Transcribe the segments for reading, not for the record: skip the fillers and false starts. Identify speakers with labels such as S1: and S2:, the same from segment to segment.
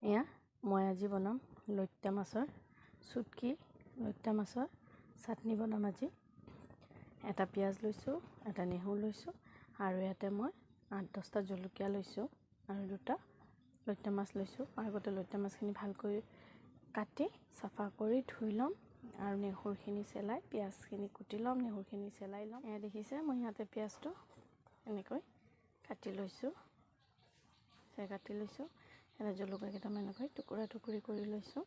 S1: এয়া মই আজি বনাম লইত্যা মাছৰ চুটকি, লইত্যা মাছৰ চাটনি বনাম আজি। এটা পিঁয়াজ লৈছোঁ, এটা নহৰু লৈছোঁ আৰু ইয়াতে মই 8-10টা জলকীয়া লৈছোঁ আৰু দুটা লইত্যা মাছ লৈছোঁ। আগতে লইত্যা মাছখিনি ভালকৈ কাটি চাফা কৰি ধুই ল'ম আৰু নহৰুখিনি চেলাই পিঁয়াজখিনি কুটি ল'ম, নহৰুখিনি চেলাই ল'ম। এয়া দেখিছে মই ইয়াতে পিঁয়াজটো এনেকৈ কাটি লৈছোঁ, কাটি লৈছোঁ। ইয়াতে জলকীয়া কেইটামান এনেকৈ টুকুৰা টুকুৰি কৰি লৈছোঁ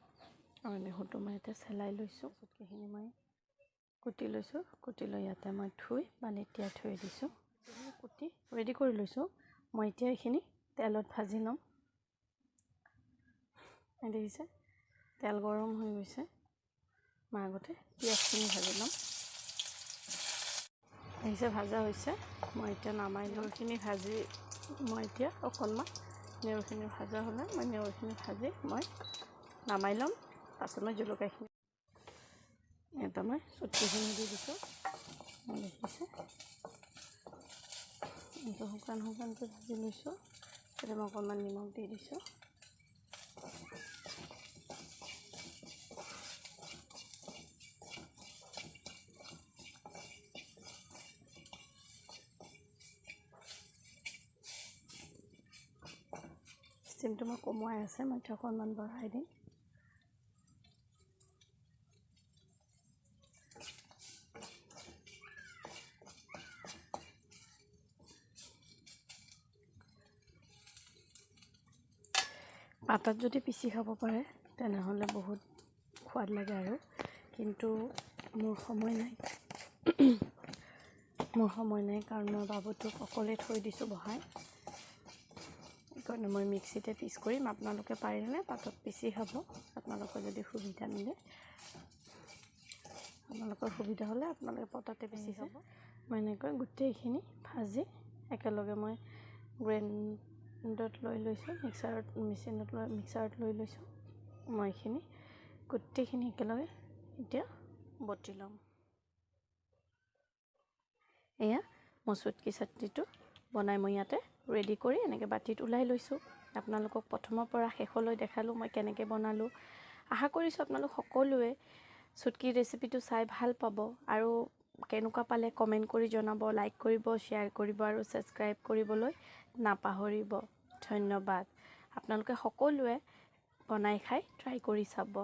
S1: আৰু নহৰুটো মই ইয়াতে চেলাই লৈছোঁ। চুটকিখিনি মই কুটি লৈছোঁ, কুটি লৈ ইয়াতে মই ধুই পানীত তিয়াই থৈ দিছোঁ। কুটি ৰেডি কৰি লৈছোঁ। মই এতিয়া এইখিনি তেলত ভাজি ল'ম। দেখিছে তেল গৰম হৈ গৈছে। মই আগতে পিঁয়াজখিনি ভাজি ল'ম। দেখিছে ভাজা হৈছে। মই এতিয়া নামাই নহৰুখিনি ভাজি মই এতিয়া অকণমান নহৰুখিনি ভাজা হ'লে মই নহৰুখিনি ভাজি মই নামাই ল'ম। পাছত মই জলকীয়াখিনি এটা মই চুটকিখিনি দি দিছোঁ। দেখিছে এইটো শুকান শুকানকৈ ভাজি লৈছোঁ। তাতে মই অকণমান নিমখ দি দিছোঁ। ষ্টিমটো মই কমোৱাই আছে, মই এতিয়া অকণমান বঢ়াই দিম। পাতত যদি পিচি খাব পাৰে তেনেহ'লে বহুত সোৱাদ লাগে আৰু, কিন্তু মোৰ সময় নাই, মোৰ সময় নাই কাৰণ মই বাবুটোক অকলে থৈ দিছোঁ বহাই। সেইকাৰণে মই মিক্সিতে পিচ কৰিম। আপোনালোকে পাৰিলে পাতত পিচি খাব, আপোনালোকৰ যদি সুবিধা মিলে। আপোনালোকৰ সুবিধা হ'লে আপোনালোকে পটাতে পিচি খাব। মই এনেকৈ গোটেইখিনি ভাজি একেলগে মই গ্ৰাইণ্ডত লৈ লৈছোঁ, মিক্সাৰত মেচিনত লৈ মিক্সাৰত লৈ লৈছোঁ। মই এইখিনি গোটেইখিনি একেলগে এতিয়া বটি ল'ম। এয়া মই চুটকি চাটনিটো বনাই মই ইয়াতে ৰেডি কৰি এনেকৈ বাতিত ওলাই লৈছোঁ। আপোনালোকক প্ৰথমৰ পৰা শেষলৈ দেখালোঁ মই কেনেকৈ বনালোঁ। আশা কৰিছোঁ আপোনালোক সকলোৱে চুটকি ৰেচিপিটো চাই ভাল পাব আৰু কেনেকুৱা পালে কমেণ্ট কৰি জনাব, লাইক কৰিব, শ্বেয়াৰ কৰিব আৰু ছাবস্ক্ৰাইব কৰিবলৈ নাপাহৰিব। ধন্যবাদ। আপোনালোকে সকলোৱে বনাই খাই ট্ৰাই কৰি চাব।